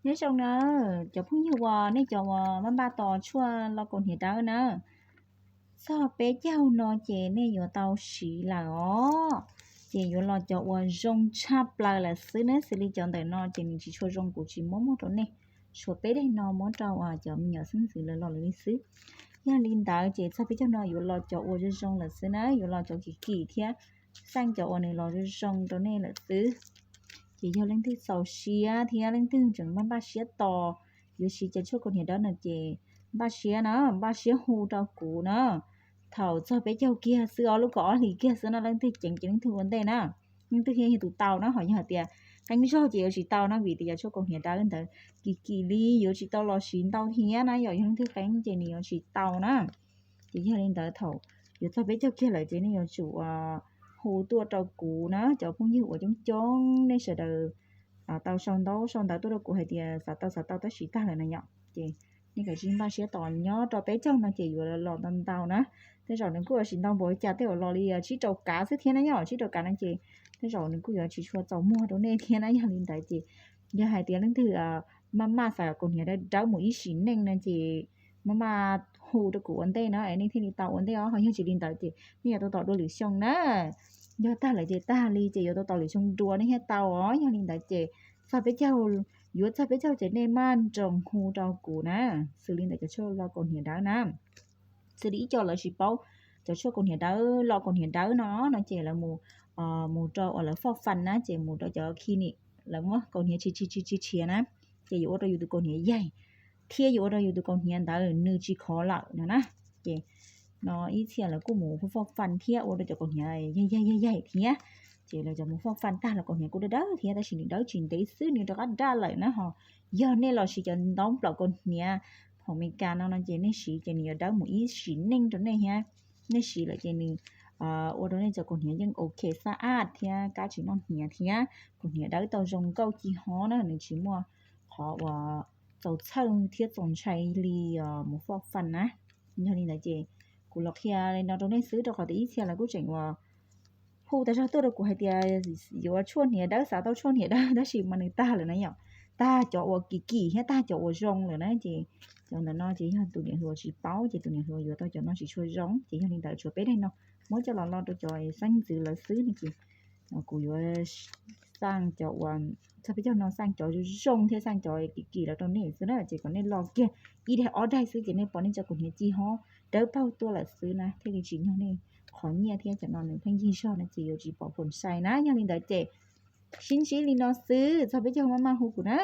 Nyob zoo na, cov phooj ywg uas nej cov uas maj npaj tos tshuaj lo kaus hniav dawb na, txog peb caug no ces nej yuav tau siv lawm os. Ces yuav los cov uas zoo tshaj plaws lawm xwb na, xws li cov ntawm no ces nws tsis tshua zoo, kuv tsis muab muag rau nej, tshuav peb daim no muab rau cov me nyuam xeeb ntxwv lawv los lawm li xwb. Yog li ntawd ces txog peb caug no yuav los cov uas zoo zoo lawm xwb na, yuav los cov kim kim thiab xaj cov uas nws los zoo zoo rau nej lawm xwb. Ces yog leej twg txaus siab thiab leej twg tseem npaj npaj siab tos yuav siv cov tshuaj kaus hniav dawb no ces npaj siab na, npaj siab hu rau kuv na. Thaum txog peb caug kiag xwb os, lub kaum ob hlis kiag xwb no leej twg ceev ces leej twg ua ntej na. Leej twg thiaj yog tus tau na, ho yog hais tias qeeb zog ces yuav tsis tau na, vim tias cov tshuaj kaus hniav dawb ntawd kim kim li yuav tsis tau los siv ntau thiab na, yog yog leej twg qeeb ces nws yuav tsis tau na. Ces yog li ntawd thaum yuav txog peb caug kiag lawm ces nej yuav tsum hu tuaj rau kuv na, cov phooj ywg uas coob coob nej sawv daws tau sau ntaub sau ntawv tuaj rau kuv hais tias xav tau xav tau tab sis tag lawm na yom. Ces nej kav tsij npaj siab tos, nyob rau peb caug no ces yuav los ntau ntau na. Tej zaum nws kuj yuav tsis ntau npaum li cas, tej zaum los li tsib rau kav xwb thiab na yom, tsib rau kav no ces tej zaum nws kuj yuav tsis tshua txaus muag rau nej thiab na. Yog li ntawd ces yog hais tias leej twg maj maj xav kaus hniav dawb mus ib sim neej no ces maj maj hu rau kuv ua ntej na es nej thiaj li tau ua ntej os, ho yog tsis li ntawd ces nej yuav tau tos dua lwm xyoo na. Yog tag lawm ces tag li ces yuav tau tos lwm xyoo dua nej thiaj tau os. Yog li ntawd ces txog peb caug, yuav txog peb caug ces nej maj nroos hu rau kuv na. Xws li ntawm cov tshuaj lo kaus hniav dawb na, xws li ib co lawv tsis paub cov tshuaj kaus hniav dawb, lo kaus hniav dawb no no ces lawv mus mus rau uas lawv foj faj na, ces mus rau cov clinic lawv muab kaus hniav tsis tsis tsis tsis tshiav na, ces yuav ua rau yus tus kaus hniav yaig thiab yuav ua rau yus tus kaus hniav ntawd nws tsis khov lawm no na. Ces no ib txhia lawv kuj mus foj faj thiab ua rau cov kaus hniav yaig yaig yaig yaig thiab. Ces lawv cov mus foj faj tag los kaus hniav kuj dawb dawb thiab tab sis nws dawb tsis ntev xwb nws rov qab daj lawm na. Ho yog nej los siv cov ntaub nplaum kaus hniav hauv Amelikas no no ces nej siv ces nws yuav dawb mus ib sim neej rau nej thiab. Nej siv lawm ces nws ua rau nej cov kaus hniav yeej ok xab ab thiab kab tsis noj hniav thiab kaus hniav dawb tau zoo nkauj ci hob na, nws tsis muaj qhov uas txaus txhawj thiab txaus ntshai li mus foj faj na. Yog li ntawd ces kuv los qhia li no rau nej xwb rau qhov tias ib txhia lawv kuj tseem uas hu tas zog tuaj rau kuv hais tias yuav tshuaj hniav dawb, xav tau tshuaj hniav dawb tab sis mas nws tag lawm na yom. Tag cov uas kim kim thiab tag cov uas zoo lawm na ces cov ntawm no ces yog tus niam hluas tsis paub ces tus niam hluas yuav tau cov no tsis tshua zoo. Ces yog li ntawd tshuav peb daim no muab coj los lo rau cov xeeb ntxwv lawv xwb no ces kuv yuav xaj cov uas txog peb caug no xaj cov zoo thiab xaj cov kim kim los rau nej xwb na. Ces kom nej lo kiag ib daim ob daim xwb ces nej pom nej cov kaus hniav ci hob dawb paug tuaj lawm xwb na, thiaj li tsis nyog nej qhov nyiaj thiab cov no nws pheej yig zog no ces yuav tsis pom phuam sai na. Yog li ntawd ces sib ntsib li no xwb, txog peb caug maj maj hu kuv na.